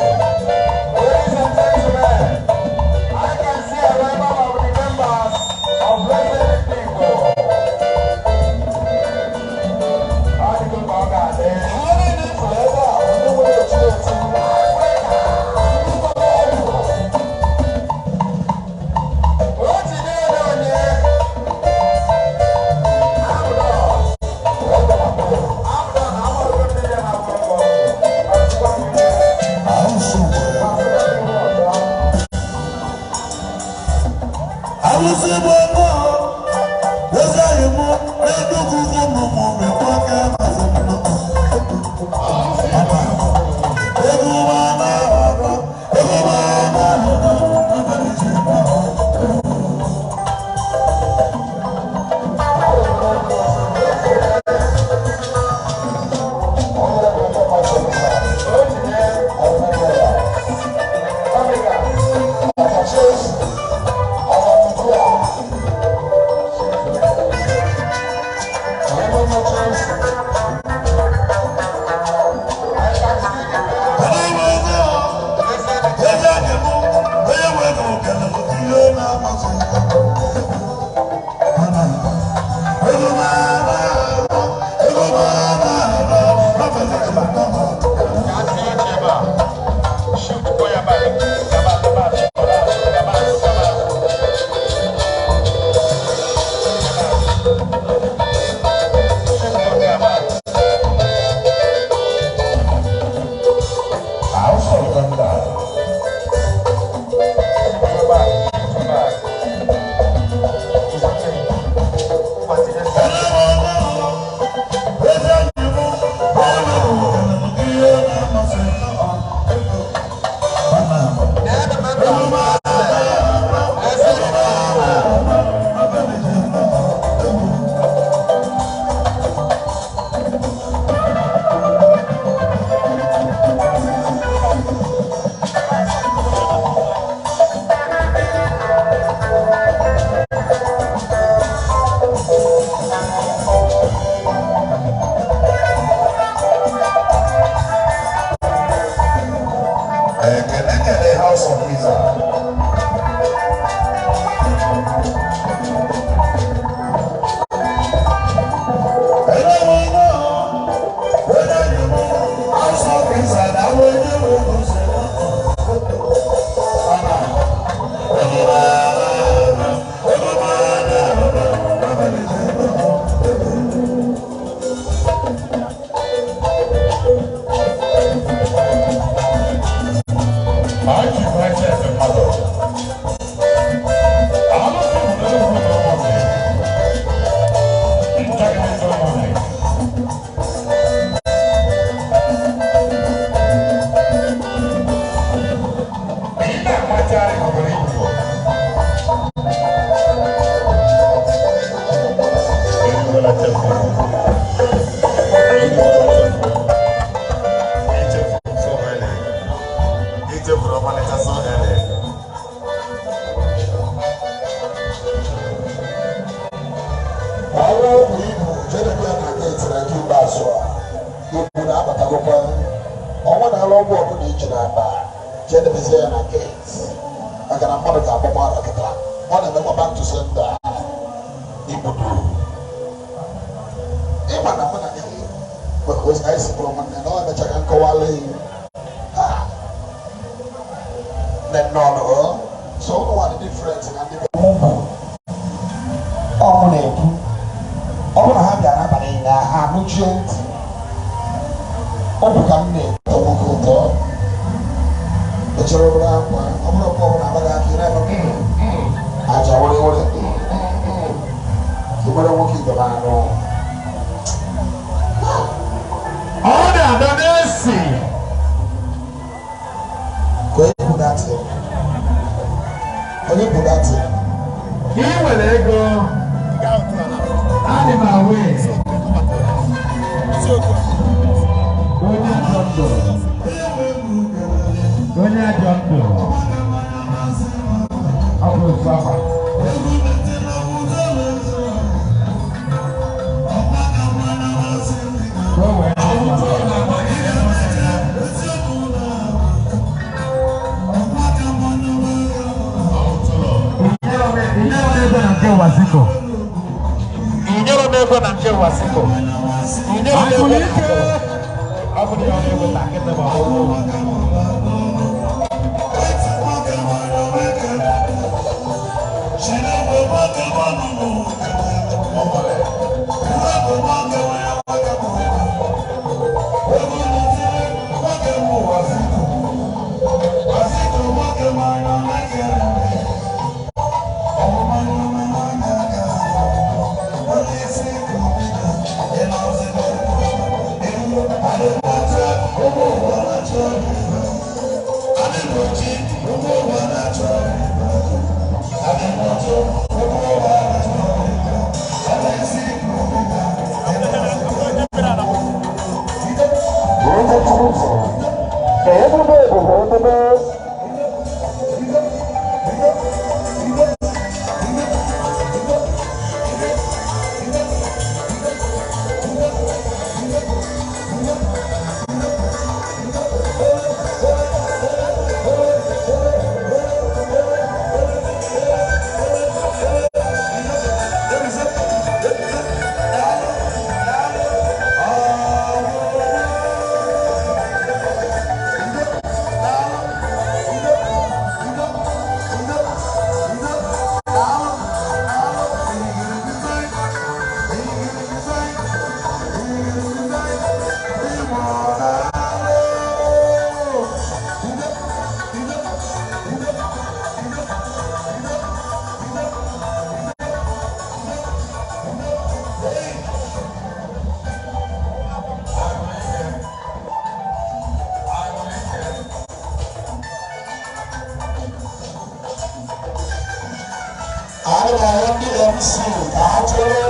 Ladies and gentlemen, I can see a number of the members of Blessed People. Ọ dịgo ka ọ ga-adị. Ihe niile ị fụrụ ebe a bụ ndị nwere echi echi. Ndị gbara ọgwụ. O jidere onye. Abdul. Abdul na amụrụ mmiri ha gwọrọ. Ọtụkwa mmiri. Alụsị bụ ego eze anyị mụ na-edugwu ụmụ mụ mekwa ka masị m. Egwu ma na-arụ, egwu ma na-arụ, abalị ji na. Eze anyị mụ, onye nwe ego kele ihe na-amasị. Egwu ma na-arụ, egwu ma na-arụ, abalị ji na. House of Thunder. Eze anyị mụ, onye nwe ego kele ihe na-amasị. Ekele kele House of Wizard. Anyị ji budget mmadụ. Jedebe ya na gate na nke ikpeazụ a. Ibu na-abatagokwa. Ọnwa na-alụ ọgwụ ọbụla iji na-aba. Jedebezie ya na gate. Maka na mmadụ ga-agbakwa ara kịta. Ọ na-emekwa back to sender. Ibudu. Ịma na mụ na gị maka ozi anyị si bụrụ nwanne na ọ emecha ka nkọwala iwu. Nne nnọọ so ụmụ nwaanyị different na ndị be mụ ọ mụ na-ekwu ọ bụrụ na ha bịara n'abalị na ha anụchie ntị ọ bụ ka m na-eto nwoke ụtọ echere obere akwa ọ bụrụ nke ọbụla agbaghị aka ire eme aja were were nwere nwoke ibe m anụ. Ọ na-ada n'esi. Ka onye bụ datị, onye bụ datị. Ị nwere ego. Adị m awe. Onye ajọ ndụ. Onye ajọ ndụ. Ọ bụ otu akwa. Ka o wee dị mma. Inyere m ego na nke Waziko. Inyere m ego na nke Wasiko. Inyere m ego na nke ọ bụrụ ya ọ na-eweta nkịtị ma ọ bụrụ. Anyị na-ahụ ndị MC ka ha chere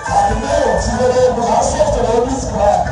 ka ndị na-etinyere egwu ha sọftụrụ obi skrap.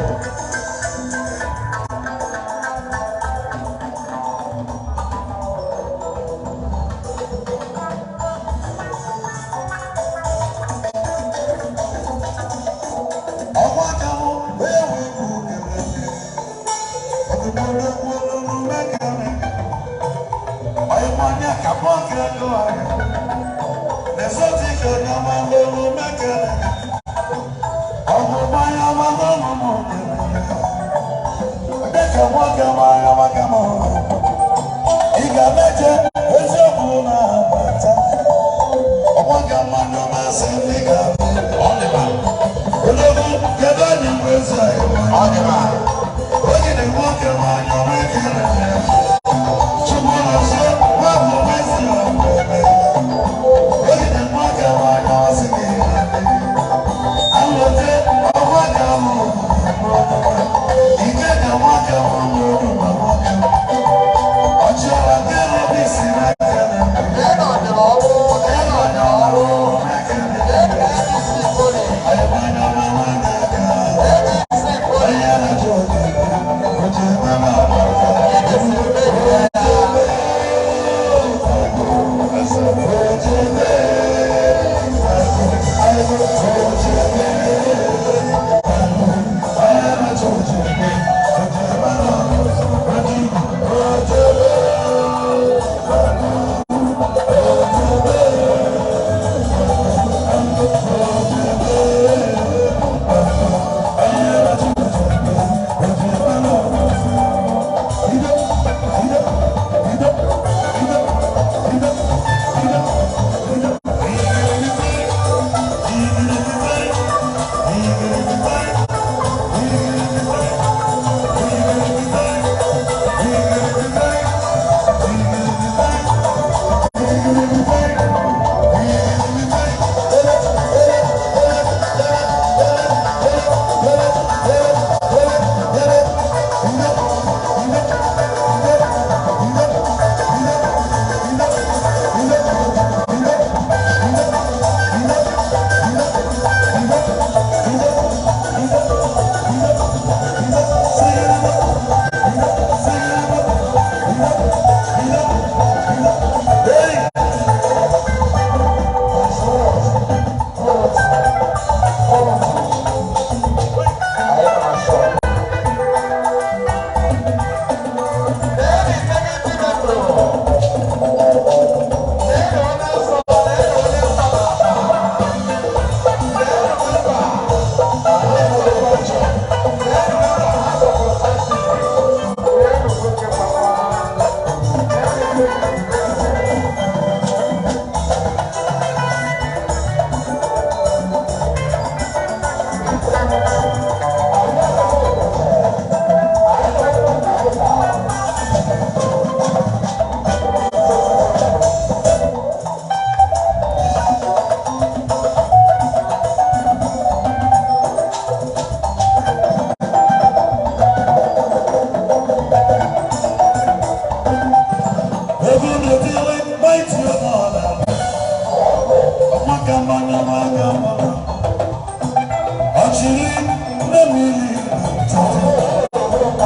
na-etiri nne mmiri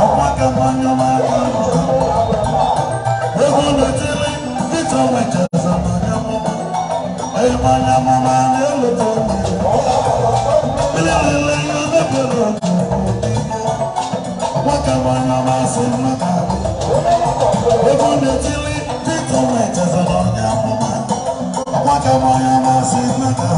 ọgbaka mmanya mara egwu na-etiri Victor Wecheza mmanya mụma mmanya mụma na-eleta mmiri ya mebere ọgbaka mmanya masị nnaka egwu na-etiri Victor Wecheza mmanya mụma ọgbaka mmanya masị nnaka.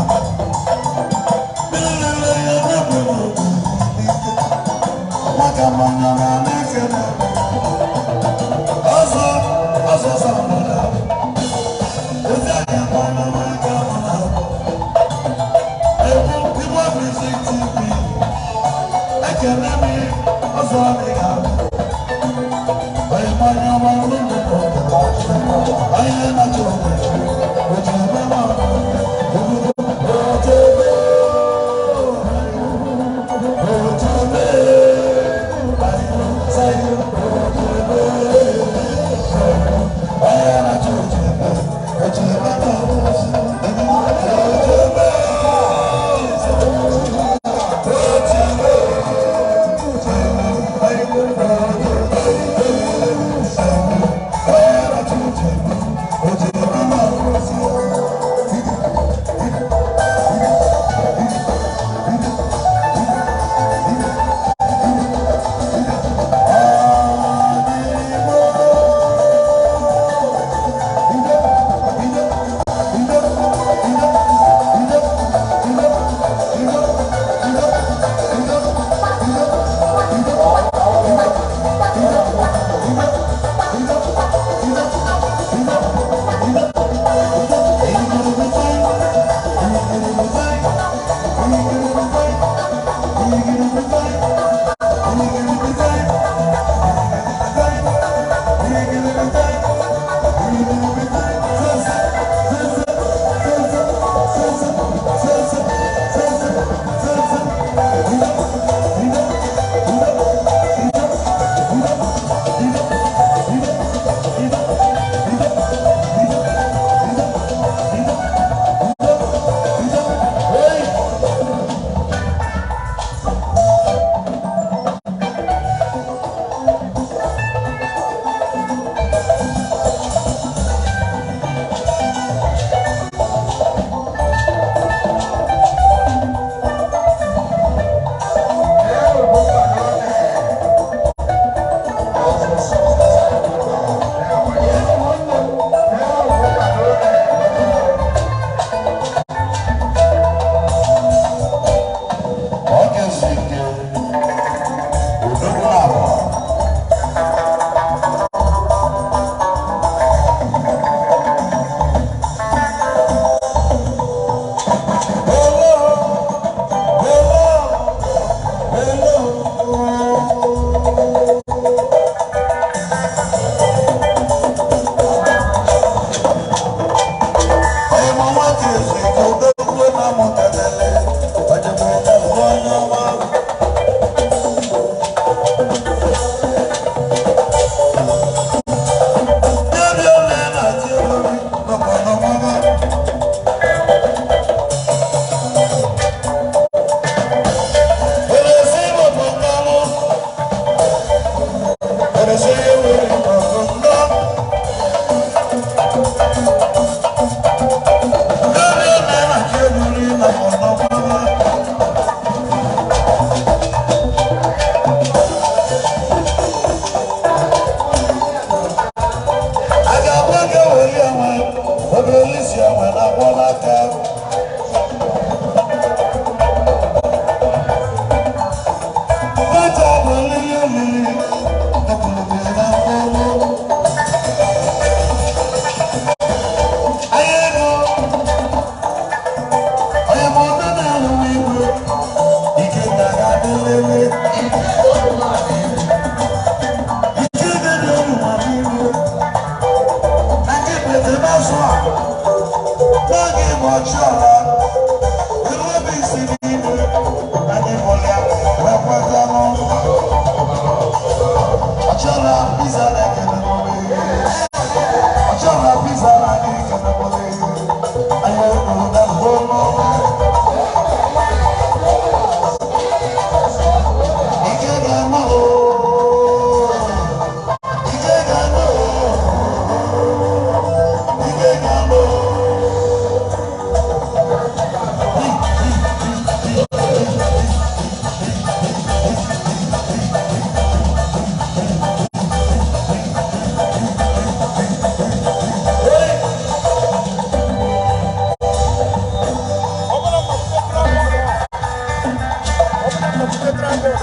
Restaurant,